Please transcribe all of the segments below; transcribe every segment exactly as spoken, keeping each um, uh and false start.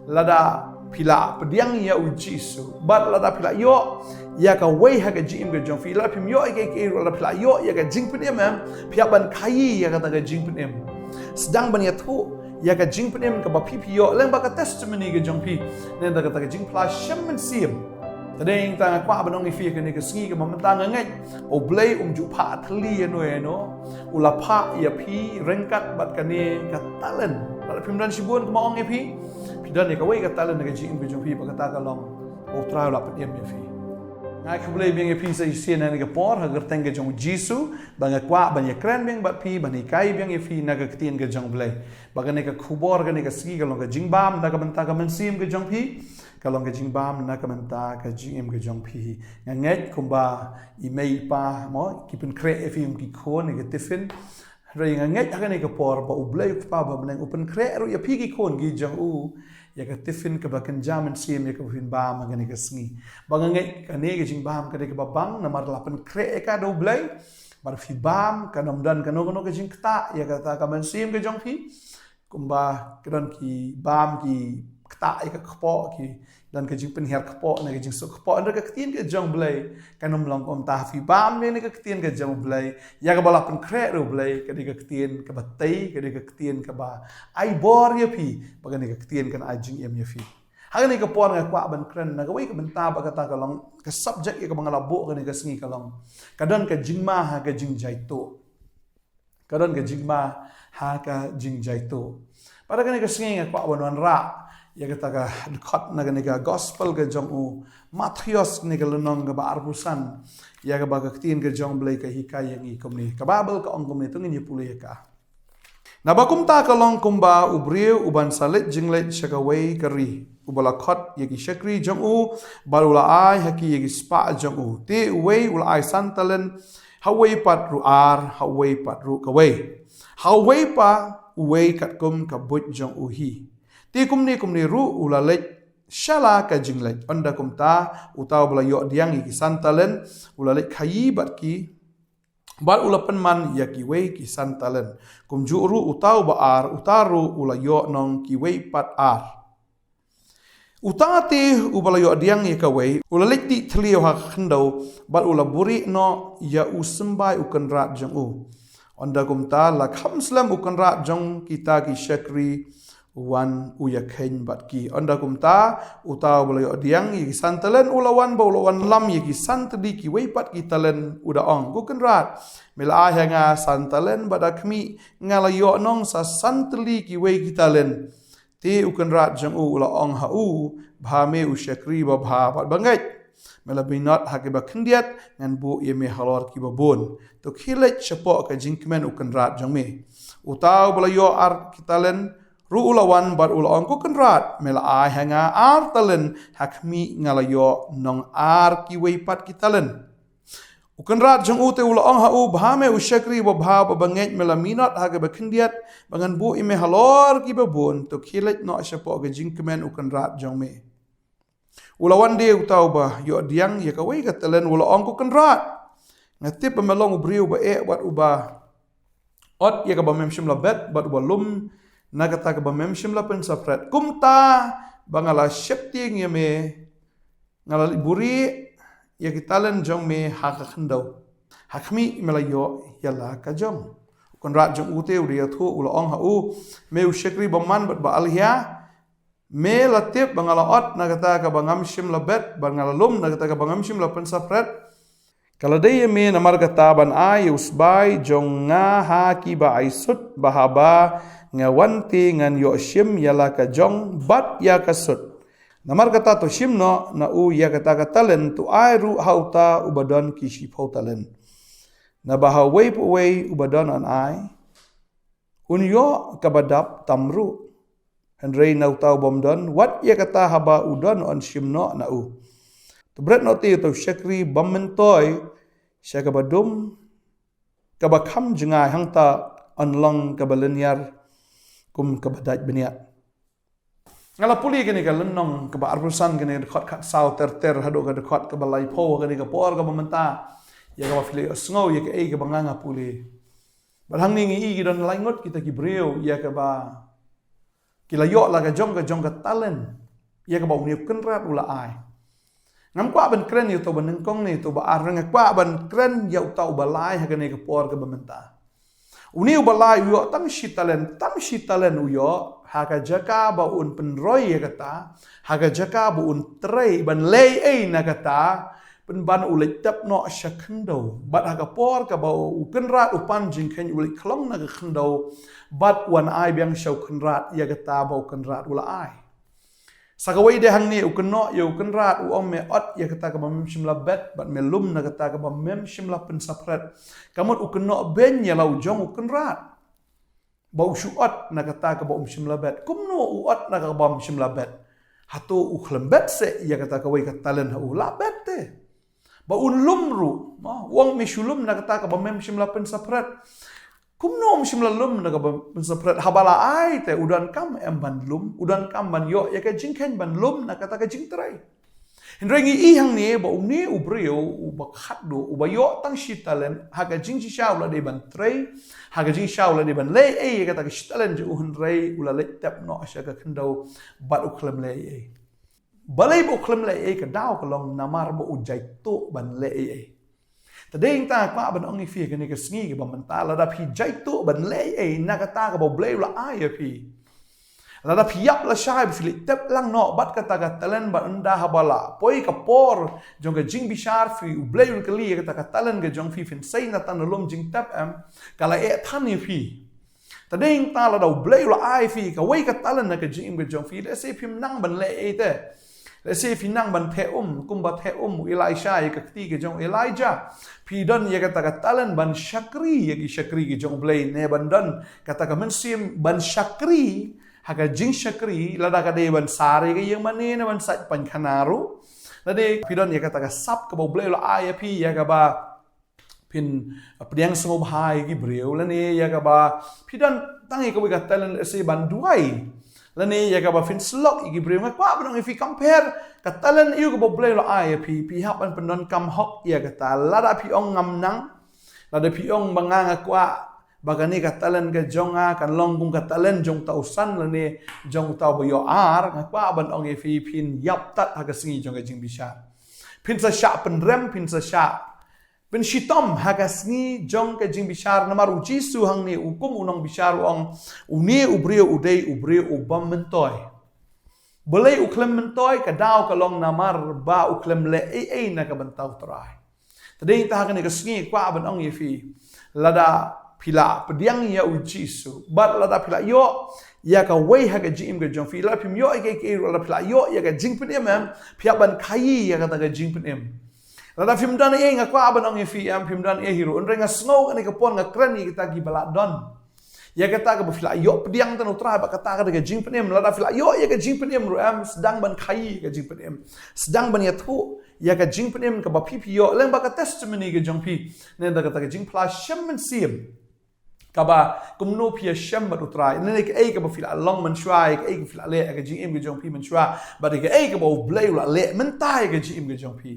Lada phi la pdiang ïa u Jisu, bad lada phi la ïoh ïa kawei ha ka jingim ka jong phi, lada phim ïoh ïa ka, ka, lada phi la ïoh ïa ka jingpynim, em, phi hap ban khaii ïa kata ka jingpynim. Sdang ban ïathuh ïa ka jingpynim kaba phi phi ïoh lyngba ka testimony ka jong phi, ne da kata ka jingphla shem mynsiem. Te dei tang nga kwah ban ong ïa phi ha kane ka sngi kaba mynta nga ngeit, U Blei um ju phah thylli ïano ïano, u la phah ïa phi ryngkat bad kane ka talent. Lada phim don shibun, kumba ong ïa phi, phi don ïa kawei ka talent ha ka jingim ka jong phi, ba kata ka long U Trai u la pynim ïa phi. Nga ai khublei biang ïa phi sa shisien ha kane ka por, ha ka kyrteng ka jong U Jisu, ba nga kwah ban ïakren biang bad phi, ban hikai biang ïa phi na ka ktien ka jong U Blei. Ba kane ka khubor kane ka sngi ka long ka jingbam na ka bynta ka mynsiem ka jong phi, ka long ka jingbam na ka bynta ka jingim ka jong phi. Nga ngeit kumba i mei i pa, mo, ki pynkhreh ïa phi kum ki khun ïa ka tiffin. Hynrei nga ngeit ha kane ka por ba U Blei U Kpa ba ha bneng u pynkhreh ruh ïa phi ki khun ki jong u ïa ka tiffin kaba kynja mynsiem ïa kaba phin bam ha kane ka sngi. Ba nga ngeit kane ka jingbam kane kaba bang namar la pynkhreh ïa ka da U Blei. Bad phi bam, kan ym don kano kano ka jingktah ïa kata ka mynsiem ka jong phi. Kumba ki don ki bam, ki ktah ïa ka kpoh, ki don ka jingpynhiar kpoh ne ka jingsuk kpoh. Hynrei ka ktien ka jong U Blei kan ym long kumta. Phi bam ïa kane ka ktien ka jong U Blei, ïa kaba la pynkhreh da U Blei, ka dei ka ktien kaba tei, ka dei ka ktien kaba ai bor ïa phi, ba kane ka ktien kan ai jingim ïa phi. Ha kane ka por nga kwah ban kren na kawei ka bynta ba kata ka long ka subject ïa kaba nga la buh kane ka sngi ka long, ka don ka jingma ha ka jingjaituh. Ka don ka jingma ha ka jingjaituh. Bad ha kane ka sngi nga kwah ban wanrah ïa kata ka dkhot na kane ka gospel ka jong u Mathaios, kane ka lynnong kaba arphew san, ïa kaba ka ktien ka jong U Blei ka hikai ïa ngi kumne. Ka Baibl ka ong kumne, to ngin ïa pule ïa ka. Naba kumta ka long kumba u briew uban sa leit jingleit sha kawei ka ri, uba la khot ïa ki shakri jong u, bad u la ai ha ki ïa ki spah jong u. Te uwei u la ai san talent, ha uwei pat ruh ar, ha uwei pat ruh kawei, ha uwei pat uwei katkum ka buit jong u hi. Te kumne kumne ruh u la leit sha la ka jingleit. Ynda kumta uta uba la ïoh diang ïa ki san talent u la leit khaii bad ki, bad u la pynman ïa kiwei ki san talent. Kumjuh ruh uta uba ar, uta ruh u la ïoh nong kiwei pat ar. Uta te uba la ïoh diang ïa kawei u la leit dih thliew ha ka khyndew, bad u la buhrieh noh ïa u symbai u kynrad jong u. Ynda kumta la kham slem u kynrad jong kita ki shakri, u wan u ïakheiñ bad ki. Ynda kumta uta uba la ïoh diang ïa ki san talent u la wan, bad u la wanlam ïa ki san tylli kiwei pat ki talent, u da ong, ko kynrad, me la ai ha nga san talent, bad ha khmih nga la ïoh nong sa san tylli kiwei ki talent. Te u kynrad jong u u la ong ha u, bha me u shakri babha bad bangeit. Me la minot ha kiba khyndiat, ngan buh ïa me halor kiba bun. To khie leit shapoh ka jingkmen u kynrad jong me. Uta uba la ïoh ar ki talent ruh u la wan bad u la ong, ko kynrad, me la ai ha nga ar talent, ha khmih nga la ïoh nong ar kiwei pat ki talent. U kynrad jong u te u la ong ha u, bha me u shakri babha bad bangeit, me la minot ha kiba khyndiat, ba ngan buh ïa me halor kiba bun. To khie leit noh shapoh ka jingkmen u kynrad jong me. U la wan de uta uba ïoh diang ïa kawei ka talent, u la ong, ko kynrad, nga tip ba me long u briew ba eh bad uba ot ïa kaba mem shym la bet, bad uba lum na kata kaba mem shym la pynsaphriang. Kumta ba nga la sheptieng ïa me, nga la leit buhrieh ïa ki talent jong me ha ka khyndew. Ha khmih me la ïoh ïa la ka jong. U kynrad jong u te u da ïathuh, u la ong ha u, me u shakri bymman bad ba alhia, me la tip ba nga la ot na kata kaba ngam shym la bet, bad nga la lum na kata kaba ngam shym la pynsaphriang. Ka la dei ïa me namar kata ban ai ïa u sbai jong nga ha kiba ai sut, ba haba nga wan te ngan ïoh shim ïa la ka jong bad ïa ka sut. Namar kata to shim noh na u ïa kata ka talent, to ai ruh ha uta uba don ki shiphew talent. Naba ha uwei pa uwei uba don yn ai, un ïoh kaba dap tam ruh. Hynrei na uta u bym don, wat ïa kata haba u don yn shim noh na u. To bret noh te uta u shakri bym myntoi sha kaba dum, kaba kham jngai, hangta yn long kaba lyniar kum kaba dait bniat. Nga la pule kane ka lynnong kaba arphew san, kane ka dkhot khatsaw ter ter haduh ka dkhot kaba laiphew, kane ka por kaba mynta, ïa kaba phi la ïohsngew ïa kaei kaba nga nga pule. Bad hangne ngi i ki don lai ngut kita ki briew ïa kaba Ki la ïoh la ka jong ka jong ka talent ïa kaba une u kynrad u la ai. Ngam kwah ban kren ïa uta uba nyngkong ne uta uba ar, nga kwah ban kren ïa uta uba lai ha kane ka por kaba mynta. Une uba lai u ïoh tang shi talent, tang shi talent u ïoh, ha ka jaka ba un pynroi ïa kata, ha ka jaka ba un trei ban leh ei na kata, pynban u leit tep noh sha khyndew. Bad ha ka por kaba u kynrad u pan jingkheiñ u leit khlong na ka khyndew, bad wan ai biang sha u kynrad ïa kata ba u kynrad u la ai. Sa kawei de hangne u kynnoh ïa u kynrad u ong me ot ïa kata kaba mem shym la bet, bad me lum na kata kaba mem shym la pynsaphret. Ka mut u kynnoh beiñ ïa la u jong u kynrad. Ba u shu ot na kata kaba um shym la bet. Kumno u ot na kaba um shym la bet? Hato u khlem bet seh ïa kata kawei ka talent ha u? La bet te. Ba un lum ruh, ma, u ong me shu lum na kata kaba mem shym la pynsaphret. Kumno um shym la lum na kaba pynsaphret? Haba la ai te u donkam em ban lum, u donkam ban ïoh ïa ka jingkheiñ ban lum na kata ka jingtrei. Hynrei ngi i hangne ba une u briew uba khatduh, uba ïoh tang shi talent, ha ka jingshisha u la dei ban trei, ha ka jingshisha u la dei ban leh ei ïa kata ka shi talent jong u, hynrei u la leit tep noh sha ka khyndew bad u khlem leh ei. Balei ba u khlem leh ei? Ka daw ka long namar ba u jaituh ban leh ei ei. Te dei ngi ta kwah ban ong ïa phi kane ka sngi kaba mynta, lada phi jaituh ban leh ei ei na kata kaba u Blei u la ai ïa phi, lada phi ïap lashai ba phi leit tep lang noh bad kata ka talent, bad ynda haba la poi ka por jong ka jingbishar phi, u Blei un kylli ïa kata ka talent ka jong phi, phin sei na tang na lum jingtep em? Ka la eh than ïa phi. Te dei ngi ta lada u Blei u la ai phi kawei ka talent na ka jingim ka jong phi, lehse phim nang ban leh ei te. Lehse phi nang ban theh um, kumba theh um u Elisha ïa ka kti ka jong u Elijah. Phi don ïa kata ka talent ban shakri ïa ki shakri ki jong u Blei, ne ban don kata ka mynsiem ban shakri ha ka jingshakri, lada ka dei ban sar ïa ka ïing mane ne ban sait painkhana ruh. Lada phi don ïa kata ka sap kaba u Blei u la ai ïa phi ïa kaba phin pdiang sngewbha ïa ki briew, lane ïa kaba phi don tang ïa kawei ka talent, lehse ban duwai, lane ïa kaba phin slok ïa ki briew, nga kwah ban ong ïa phi, compare ka talent ïa kaba u Blei u la ai ïa phi, phi hap ban pyndonkam hok ïa kata. Lada phi ong ngam nang, lada phi ong ba nga nga kwah ba kane ka talent ka jong nga kan long kum ka talent jong uta u san lane jong uta uba ïoh ar, nga kwah ban ong ïa phi, phin ïap tad ha ka sngi jong ka jingbishar. Phin sa shah pynrem, phin sa shah pynshitom ha ka sngi jong ka jingbishar, namar u Jisu hangne u kum u nongbishar u ong, une u briew u dei u briew uba myntoi. Balei u khlem myntoi? Ka daw ka long namar ba u khlem leh ei ei na ka bynta u Trai. Te dei ngi ta ha kane ka sngi kwah ban ong ïa phi, lada phi la pdiang ïa u Jisu bad lada phi la ïoh ïa kawei ha ka jingim ka jong phi, lada phim ïoh ïa ka, ka, lada phi la ïoh ïa ka jingpynim em, phi hap ban khaïi ïa kata ka jingpynim. Lada phim don ei, nga kwah ban ong ïa phi, em, phim don ei hi ruh, hynrei nga sngew kane ka por nga kren ïa kita kiba la don. Ïa kata kaba phi la ïoh pdiang tang u Trai, ba kata ka dei ka jingpynim. Lada phi la ïoh ïa ka jingpynim ruh, em, sdang ban khaïi ïa ka jingpynim, sdang ban ïathuh ïa ka jingpynim kaba phi phi ïoh lyngba ka testimony ka jong phi, ne da kata ka jingphla shem mynsiem kaba kumno phi ïashem bad u Trai, ne kaei kaba phi la long mynshuwa, kaei kaba phi la leh ha ka jingim ka jong phi mynshuwa, bad kaei kaba u Blei u la leh mynta ha ka jingim ka jong phi.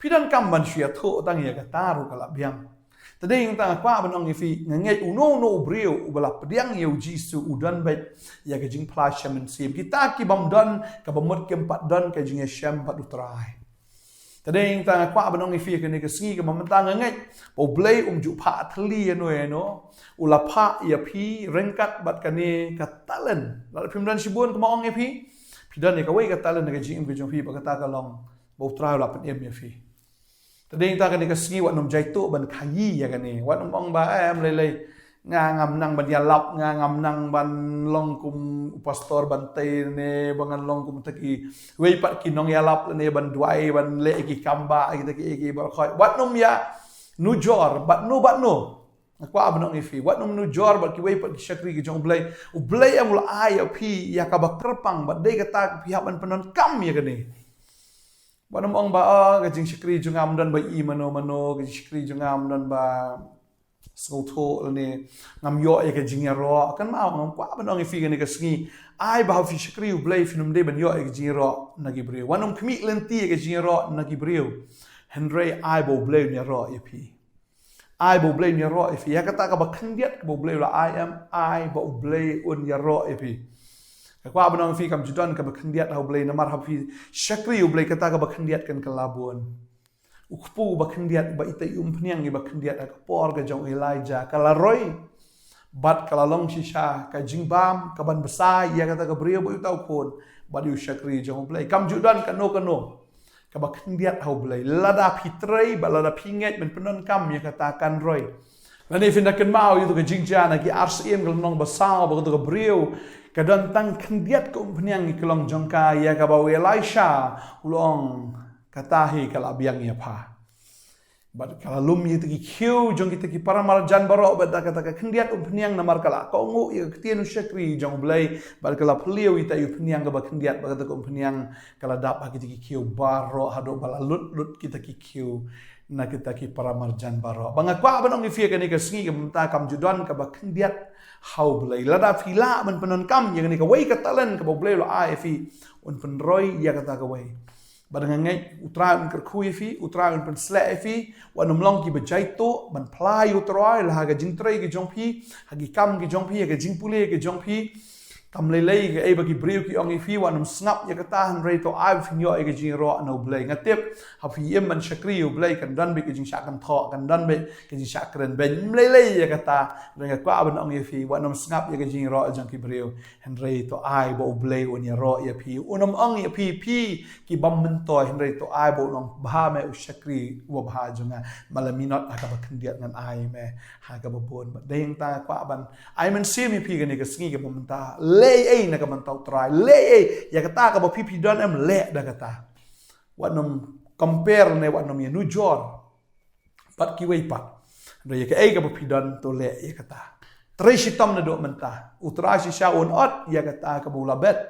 Phi donkam ban shu ïathuh tang ïa kata ruh ka la biang. Te dei ngi ta, nga kwah ban ong ïa phi, nga ngeit uno uno u briew uba la pdiang ïa u Jisu u don beit ïa ka jingphla shem mynsiem. Kita kibym don, kaba mut kim pat don ka jingïashem bad u Trai. Te dei ngi ta, nga kwah ban ong ïa phi kane ka sngi kaba mynta, nga ngeit ba u Blei um ju phah thylli ïano ïano, u la phah ïa phi ryngkat bad kane ka talent. Lada phim don shibun, kumba ong ïa phi, phi don ïa kawei ka talent ha ka jingim ka jong phi, ba kata ka long ba u Trai u la pynim ïa phi. Te dei ngi ta, kane ka sngi wat nym jaituh ban khaïi ïa kane, wat nym ong ba, em, lei lei, nga ngam nang ban ïalap, nga ngam nang ban long kum u pastor ban tei, ne ba ngan long kum kita kiwei pat ki nongïalap, lane ban duwai, ban leh ki kam ba kita ki, ki baroh khoit. Wat nym ïa nujor bad no bad no. Nga kwah ban ong ïa phi, wat nym nujor bad kiwei pat ki shakri ki jong u Blei. U Blei em u la ai ïa phi ïa kaba kyrpang, bad dei kata phi hap ban pyndonkam ïa kane. Wat nym ong ba, oh, ka jingshakri jong nga ym don ba i mano mano, ka jingshakri jong nga ym don ba sngewthuh, lane ngam ïoh ïa ka jingïaroh. Kan ma, nga kwah ban ong ïa phi kane ka sngi, ai ba ha phi shakri u Blei phin ym dei ban ïoh ïa ka jingïaroh na ki briew. Wat nym khmih lynti ïa ka jingïaroh na ki briew. Hynrei ai ba u Blei un ïaroh ïa phi. Ai ba u Blei un ïaroh ïa phi. Ïa kata kaba khyndiat kaba u Blei u la ai, em, ai ba u Blei un ïaroh ïa phi. Ka kwah ban ong ïa phi kam ju don kaba khyndiat ha U Blei namar haba phi shakri U Blei kata kaba khyndiat kan kylla bun. U kpu ba khyndiat ba ita i umphniang i ba khyndiat ha ka por ka jong u Elijah ka la roi. Bad ka la long shisha ka jingbam kaban bsa ïa kata ka briew ba uta u khun bad u shakri jong U Blei. Kam ju don kano kano kaba khyndiat ha U Blei. Lada phi trei bad lada phi ngeit ban pyndonkam ïa kata kan roi. Lane phin da kynmaw ïa uto ka jingjia na ki ar syiem ka lynnong ba saw ba kato ka briew ka don tang khyndiat ka umphniang ïa ka long jong ka ïa kaba u Elisha u long kata hi ka la biang ïa pha. Bad ka la lum ïa kita ki khiew jong kita ki para marjan baroh bad da kata ka khyndiat umphniang namar ka la kohnguh ïa ka ktien u shakri jong U Blei bad ka la phylliew ïa ita i umphniang kaba khyndiat bad kata ka umphniang ka la dap ha kita ki khiew baroh haduh ba la lut lut kita ki khiew na kita ki para marjan baroh. Ba nga kwah ban ong ïa phi kane ka sngi ka mynta kam ju don kaba khyndiat ha U Blei. Lada phi lah ban pyndonkam ïa kane kawei ka talent kaba U Blei u la ai ïa phi un pynroi ïa kata kawei. Bad nga ngeit U Trai un kyrkhu ïa phi, U Trai un pynsleh ïa phi, wat nym long kiba jaituh ban phla ïa U Trai la ha ka jingtrei ka jong phi, ha ki kam ki jong phi, ha ka jingpule ka jong phi. Kam lei lei kaei ba ki briew ki ong ïa phi, wat nym sngap ïa kata hynrei to ai ba phin ïoh ïa ka jingïaroh na U Blei. Nga tip haba phi im ban shakri ïa U Blei kan don beit ka jingshah kynthoh, kan don beit ka jingshah kren beiñ. Ym lei lei ïa kata, hynrei nga kwah ban ong ïa phi, wat nym sngap ïa ka jingïaroh jong ki briew. Hynrei to ai ba U Blei un ïaroh ïa phi. Un ym ong ïa phi, phi ki bym myntoi, hynrei to ai ba un ong, bha me u shakri uba bha jong nga. Ma la minot ha kaba khyndiat ngan ai me ha kaba bun. Bad dei hangta nga kwah ban ai mynsiem ïa phi kane ka sngi kaba mynta. Leh ei na ka bynta U Trai. Leh ei ïa kata kaba phi phi don, em, leh da kata. Wat nym compare ne wat nym ïanujor bad kiwei pat. Hynrei ïa kaei kaba phi don to leh ïa kata. Trei shitom naduh mynta. U Trai shisha un ot ïa kata kaba u la bet.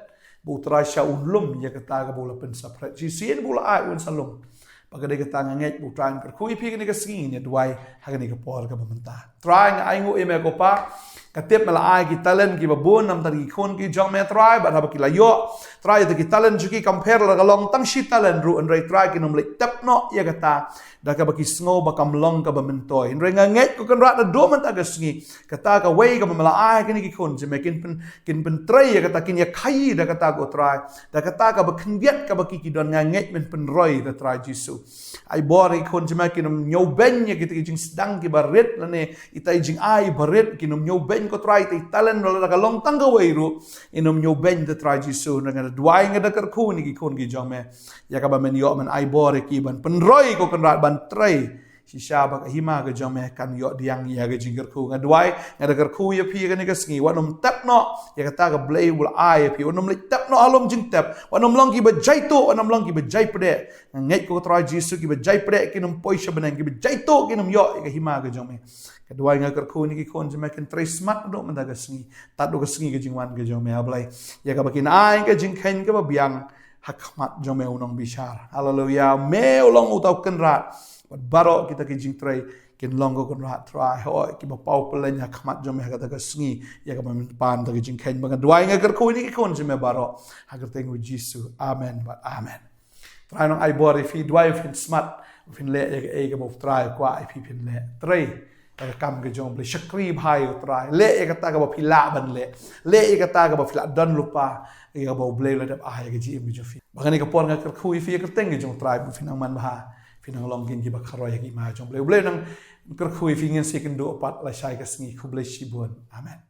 Ba U Trai shisha un lum ïa kata kaba u la pynsaphriang. Shisien ba u la ai un sa lum. Bad ka dei kata nga ngeit ba U Trai un kyrkhu ïa phi kane ka sngi, ngin ïa duwai ha kane ka por kaba mynta. Trai, nga ainguh ïa me ko Pa. Nga tip me la ai ki talent kiba bun na bynta ki khun ki jong me, Trai, bad haba ki la ïoh, Trai, ïa kita ki talent jong ki, compare lada ka long tang shi talent ruh, hynrei Trai, kin ym leit tep noh ïa kata da kaba ki sngew ba kam long kaba myntoi. Hynrei nga ngeit ko Kynrad naduh mynta ka sngi, kata kawei kaba me la ai ha kine ki khun jong me, kin pyn, kin pyntrei ïa kata, kin ïakhaïi da kata ko Trai, da kata kaba khyndiat kaba ki ki don. Nga ngeit men pynroi, ko Trai Jisu. Ai bor ïa ki khun jong me, kin ym ñiewbeiñ ïa kita ki jingsdang kiba rit lane ita i jingai barit, kin ym ñiewbeiñ ko Trai, ita i talent lada ka long tang kawei ruh, kin ym ñiewbeiñ, ko Trai Jisu. Nga da duwai, nga da kyrkhu ïa ki khun ki jong me, ïa kaba men ïoh men ai bor ïa ki ban pynroi ko Kynrad, ban trei shisha ba ka hima ka jong me kan ïoh diang ïa ka jingkyrkhu. Nga duwai, nga da kyrkhu ïa phi ïa kane ka sngi, wat nym tep noh ïa kata ka Blei u la ai ïa phi, wat nym leit tep noh ha lum jingtep, wat nym long kiba jaituh, wat nym long kiba jaipdeh. Nga ngeit ko Trai Jisu, kiba jaipdeh kin ym poi sha bneng, kiba jaituh kin ym ïoh ïa ka hima ka jong me. Nga duwai, nga kyrkhu ïa ki khun jong me, kin trei smat naduh mynta ka sngi tad haduh ka sngi ka jingwan ka jong me, A Blei, ïa kaba kin ai ka jingkheiñ kaba biang ha khmat jong me u nongbishar. Haleluia. Me u long uta u Kynrad bad baroh kita ki jingtrei kin long ko Kynrad Trai, hooid, kiba paw pylleng ha khmat jong me ha kata ka sngi ïa kaba men pan da ka jingkheiñ. Ba nga duwai, nga kyrkhu ïa ki khun jong me baroh ha ka kyrteng u Jisu. Amen bad amen. Trai un ai bor ïa phi. Duwai phin smat, phin leh ïa kaei kaba U Trai u kwah ïa phi phin leh. Trei ïa ka kam ka jong U Blei, shakri bha ïa U Trai. Leh ïa kata kaba phi lah ban leh. Leh ïa kata kaba phi lah don lypa, ïa kaba U Blei u la dep ai ïa ka jingim ka jong phi. Ba kane ka por nga kyrkhu ïa phi ha ka kyrteng ka jong U Trai, ba phin nang manbha, phin nang long kin kiba kharoi ha ka hima ka jong U Blei. U Blei un nang kyrkhu ïa phi. Ngin sa ïakynduh pat lashai ka sngi. Khublei shibun. Amen.